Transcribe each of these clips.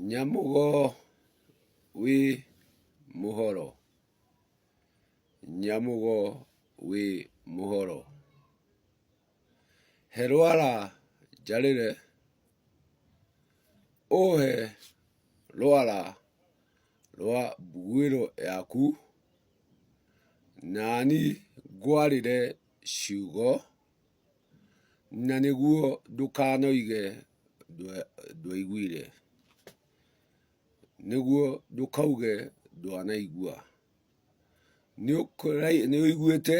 Nyamũgo wĩ mũhoro? Nyamũgo wĩ mũhoro? He rwara njarĩre, ũhe rwara rwa mbuguĩro yaku, nani ngwarĩre ciugo, na nĩguo ndũkanoige ndwaiguire, nĩguo ndũkauge ndwanaigua. Nĩũiguĩte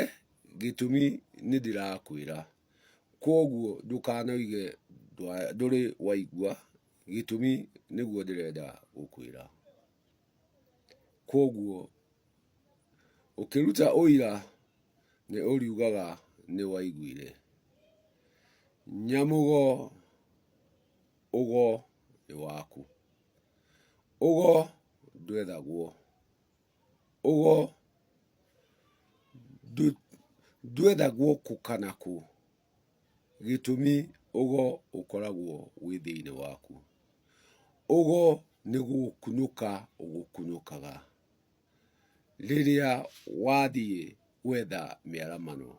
gĩtũmi nĩndĩrakwĩra, kwoguo ndũkanoige ndũrĩ waigua, gĩtũmi nĩguo ndĩrenda gũkwĩra. Kwoguo ũkĩruta ũira nĩ ũriugaga nĩ waiguire. Nyamũgo ũgo nĩ waku. Ũgo ndwethagwo. Ũgo ndwethagwo kũ kana kũ. Gĩtũmi ũgo ũkoragwo wĩ thĩinĩ waku. Ũgo nĩ gũkunũka ũgũkunũkaga rĩrĩa wathiĩ gwetha mĩaramano,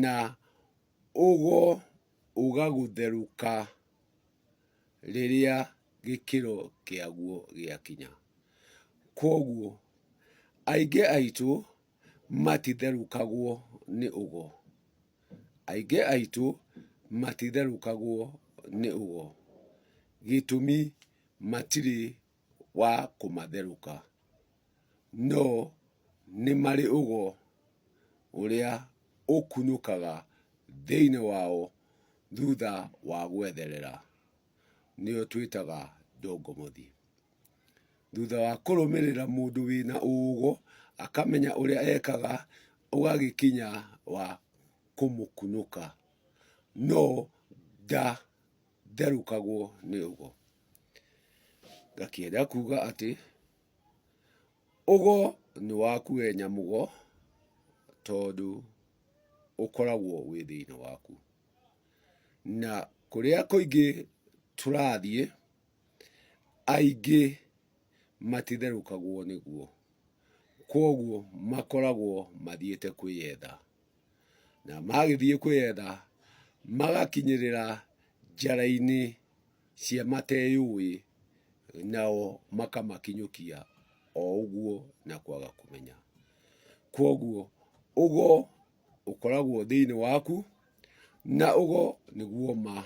na ũgo ũgagũtherũka rĩrĩa gĩkĩro kĩaguo gĩakinya. Kwoguo aingĩ aitũ matitherũkagwo nĩ ũgo, aingĩ aitũ matitherũkagwo nĩ ũgo, gĩtũmi matirĩ wa kũmatherũka, no nĩ marĩ ũgo ũrĩa ũkunũkaga thĩinĩ wao thutha wa gwetherera, nĩyo twĩtaga ndongomothi. Thutha wa kũrũmĩrĩra mũndũ wĩna ũgo, akamenya ũrĩa ekaga, ũgagĩkinya wa kũmũkunũka, no ndatherũkagwo nĩ ũgo. Ngakĩenda kuga atĩ, ũgo nĩ waku we nyamũgo, tondũ ũkoragwo wĩ thĩinĩ waku. Na kũrĩa kũingĩ tũrathiĩ, aingĩ matitherũkagwo nĩguo, kwoguo makoragwo mathiĩte kwĩyetha, na magĩthiĩ kwĩyetha magakinyĩrĩra njara-inĩ cia mateyũĩ, nao makamakinyũkia o ũguo na kwaga kũmenya. Kwoguo ũgo ũkoragwo thĩinĩ waku, na ũgo nĩguo ma,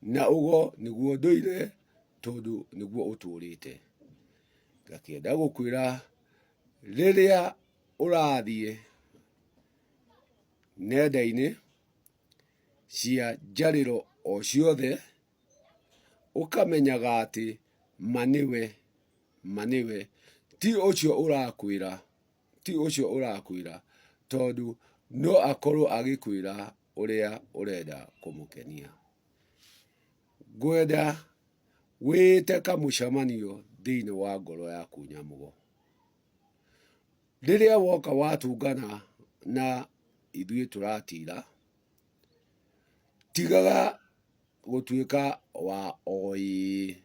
na ũgo nĩguo ndũire tondũ nĩguo ũtũrĩte. Ngakĩenda gũkwĩra rĩrĩa ũrathiĩ nenda-inĩ cia njarĩro o ciothe, ũkamenyaga atĩ ma nĩwe, ma nĩwe, ti ũcio ũrakwĩra. ti ũcio ũrakwĩra tondũ no akorwo agĩkwĩra ũrĩa ũrenda kũmũkenia. Ngwenda wĩte kamũcemanio thĩinĩ wa ngoro yaku nyamũgo. Rĩrĩa woka watũngana na ithuĩ tũratira, tigaga gũtuĩka wa o ĩĩ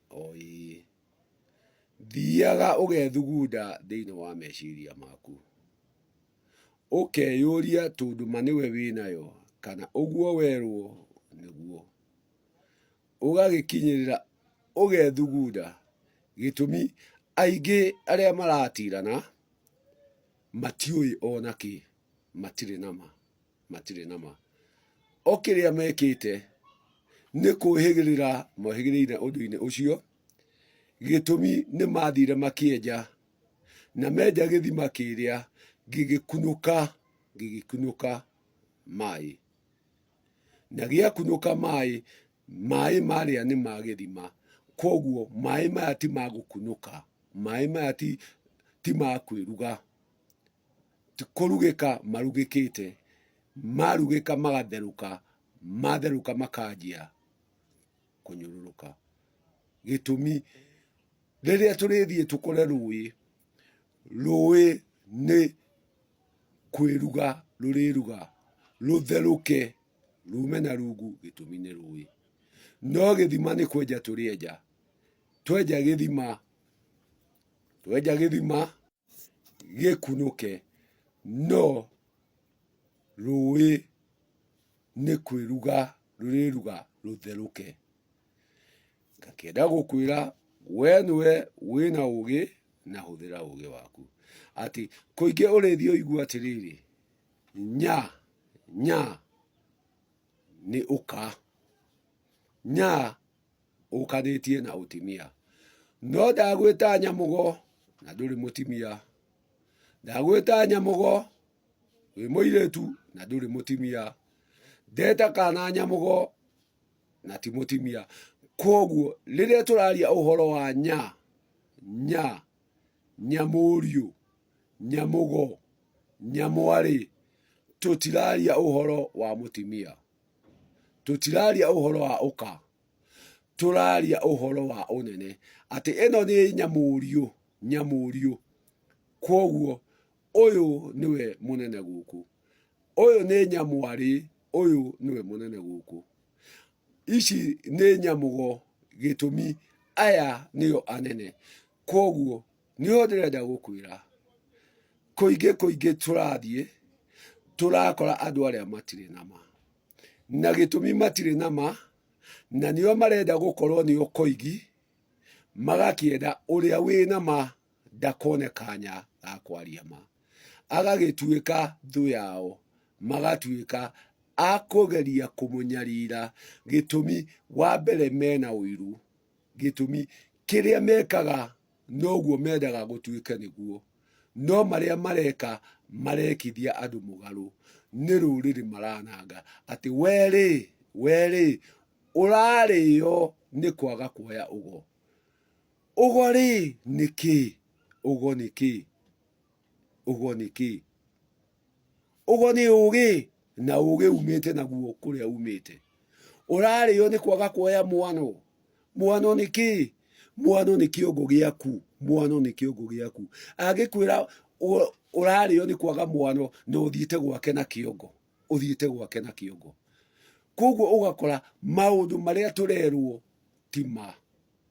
o ĩĩ. Thiaga ũgethugunda thĩinĩ wa meciria maku, ũkeyũria tondũ ma nĩwe wĩnayo kana ũguo werwo nĩguo. Ũgagĩkinyĩrĩra ũgethugunda, gĩtũmi aingĩ arĩa maratirana matiũĩ ona kĩ, matirĩ na ma. matirĩ na ma. O kĩrĩa mekĩte nĩ kũhĩgĩrĩra mohĩgĩrĩire ũndũ-inĩ ũcio, gĩtũmi nĩ mathire makĩenja, na menja gĩthima kĩrĩa gĩgĩkunũka, gĩgĩkunũka maĩ. Na gĩakunũka maĩ, maĩ marĩa nĩ ma gĩthima, koguo maĩ maya ti ma gũkunũka, maĩ maya ti ma kwĩruga. Ti kũrugĩka marugĩkĩte, marugĩka magatherũka, matherũka makanjia kũnyũrũrũka. Gĩtũmi, rĩrĩa tũrĩthiĩ tũkore rũĩ, rũĩ nĩ kwĩruga rũrĩruga, rũtherũke rume na rungu, gĩtũmi nĩ rũĩ. No gĩthima nĩ kwenja tũrĩenja, Twenja gĩthima, twenja gĩthima gĩkunũke, no rũĩ nĩ kwĩruga rũrĩruga rũtherũke. Ngakĩenda gũkwĩra we nĩwe wĩna ũgĩ na hũthĩra ũgĩ waku. Atĩ kũingĩ ũrĩthiĩ ũigue atĩrĩrĩ, nya nya nĩ ũka, nya ũkanĩtie na ũtimia. No ndagwĩta nyamũgo na ndũrĩ mũtimia, ndagwĩta nyamũgo wĩ mũirĩtu na ndũrĩ mũtimia, ndeta kana nyamũgo na ti mũtimia. Koguo rĩrĩa tũraria ũhoro wa nya, nya, nyamũriũ, nyamũgo, nyamwarĩ, tũtiraria ũhoro wa mũtimia, tũtiraria ũhoro wa ũka, tũraria ũhoro wa ũnene, atĩ ĩno nĩ nyamũriũ, nyamũriũ, koguo ũyũ nĩwe mũnene gũkũ, ũyũ nĩ nyamwarĩ, ũyũ nĩwe mũnene gũkũ. Ici nĩ nyamũgo gĩtũmi aya nĩo anene. Koguo nĩho ndĩrenda gũkwĩra, kũingĩ kũingĩ tũrathiĩ tũrakora andũ arĩa matirĩ na ma. Na gĩtũmi matirĩ na ma, na nĩo marenda gũkorwo nĩo koigi, magakĩenda ũrĩa wĩna ma ndakone kanya ga kwaria ma. Agagĩtuĩka thũ yao, magatuĩka a kũgeria kũmũnyarira, gĩtũmi wa mbere mena ũiru, gĩtũmi kĩrĩa mekaga noguo mendaga gũtuĩke nĩguo, no marĩa mareka marekithia andũ mũgarũ, nĩ rũrĩrĩ marananga, atĩ we-rĩ, we-rĩ, ũrarĩo nĩ kwaga kuoya ũgo. Ũgo rĩ nĩ kĩ? Ũgo nĩ kĩ? Ũgo nĩ kĩ? Ũgo nĩ ũgĩ na ũgĩ umĩte naguo kũrĩa umĩte. Ũrarĩo nĩ kwaga kuoya mwano. Mwano nĩ kĩ? Mwano nĩ kĩongo gĩaku. Mwano nĩ kĩongo gĩaku. Angĩkwĩra ũrarĩo nĩ kwaga mwano na ũthiĩte gwake na kĩongo. Ũthiĩte gwake na kĩongo. Koguo ũgakora maũndũ marĩa tũrerwo ti ma.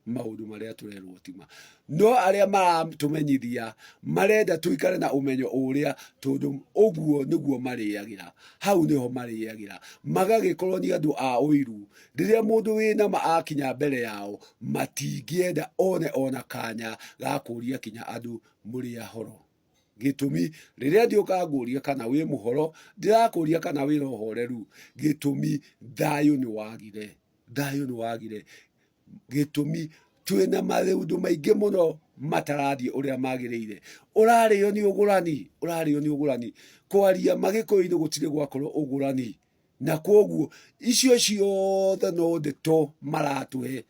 Maũndũ marĩa tũrerwo ti ma. No arĩa maratũmenyithia marenda tũikare na ũmenyo ũrĩa tondũ ũguo nĩguo marĩagĩra. Hau nĩho marĩagĩra. Magagĩkorwo nĩ andũ a ũiru. Rĩrĩa mũndũ wĩna ma akinya mbere yao, matingĩenda one ona kanya ga kũria kinya andũ mũrĩ ahoro. Gĩtũmi, rĩrĩa ndiũka ngũrie kana wĩ mũhoro, ndĩrakũria kana wĩna ũhoreru. Gĩtũmi, thayũ nĩ wagire. Thayũ nĩ wagire. Gĩtũmi, twĩna maũndũ maingĩ mũno matarathiĩ ũrĩa magĩrĩire. Ũrarĩo nĩ ũgũrani, ũrarĩo nĩ ũgũrani. Kwaria ma gĩkũyũ-inĩ gũtirĩ gwakorwo ũgũrani. Na kwoguo icio ciothe no ndeto maratũhe,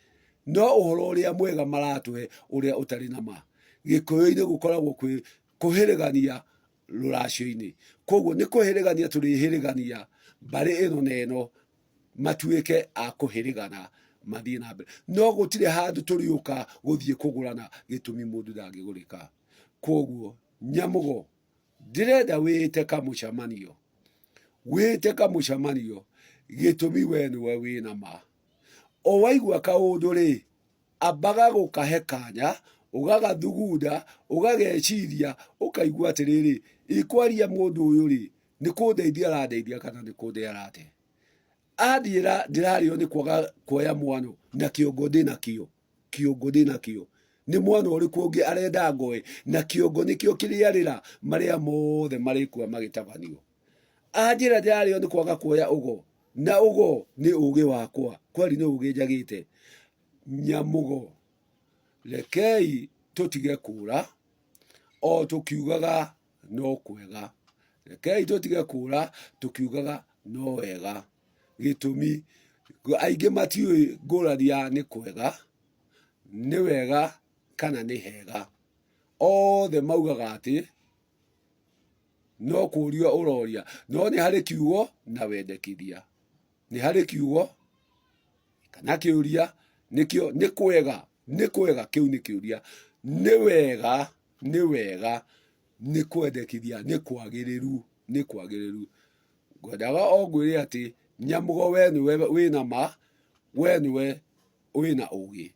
no ũhoro ũrĩa mwega maratũhe ũrĩa ũtarĩ na ma. Gĩkũyũ-inĩ gũkoragwo kwĩ kũhĩrĩgania rũracio-inĩ. Kwoguo nĩ kũhĩrĩgania tũrĩhĩrĩgania mbarĩ ĩno na ĩno matuĩke a kũhĩrĩgana mathiĩ na mbere. No gũtirĩ handũ tũrĩũka gũthiĩ kũgũrana gĩtũmi mũndũ ndangĩgũrĩka. Kwoguo nyamũgo ndĩrenda wĩte kamũcemanio, wĩte kamũcemanio gĩtũmi we nĩwe wĩna ma. O waigua kaũndũ rĩ, ambaga gũkahe kanya, ũgagathugunda, ũgageciria, ũkaigua atĩrĩrĩ, ĩ kwaria mũndũ ũyũ rĩ, nĩ kũndeithia arandeithia kana nĩ kũndĩa arate. Anjĩra ndĩrarĩo nĩ kwaga kuoya mwano na kĩongo ndĩnakĩo, kĩongo ndĩnakĩo. Nĩ mwana ũrĩkũ ũngĩ arenda ngoe na kĩongo nĩkĩo kĩrĩarĩra marĩa mothe marĩkua magĩtabanio. Anjĩra ndĩrarĩo nĩ kwaga kuoya ũgo na ũgo nĩ ũgĩ wakwa, kweli nĩ ũgĩ njagĩte. Nyamũgo, rekei tũtige kũra o tũkiugaga no kwega. Rekei tũtige kũra tũkiugaga no wega. Gĩtũmi, aingĩ matiũĩ ngũrani ya nĩ kwega, nĩ wega kana nĩ hega. Othe maugaga atĩ no kũria ũroria, no nĩ harĩ kiugo na wendekithia. Nĩ harĩ kiugo kana kĩũria nĩkĩo nĩ kwega, nĩ kwega kĩu nĩ kĩũria, nĩ wega, nĩ wega nĩ kwendekithia, nĩ kwagĩrĩru, nĩ kwagĩrĩru. Ngwendaga o ngwĩre atĩ nyamũgo we nĩwe wĩna ma, we nĩwe wĩna ũgĩ.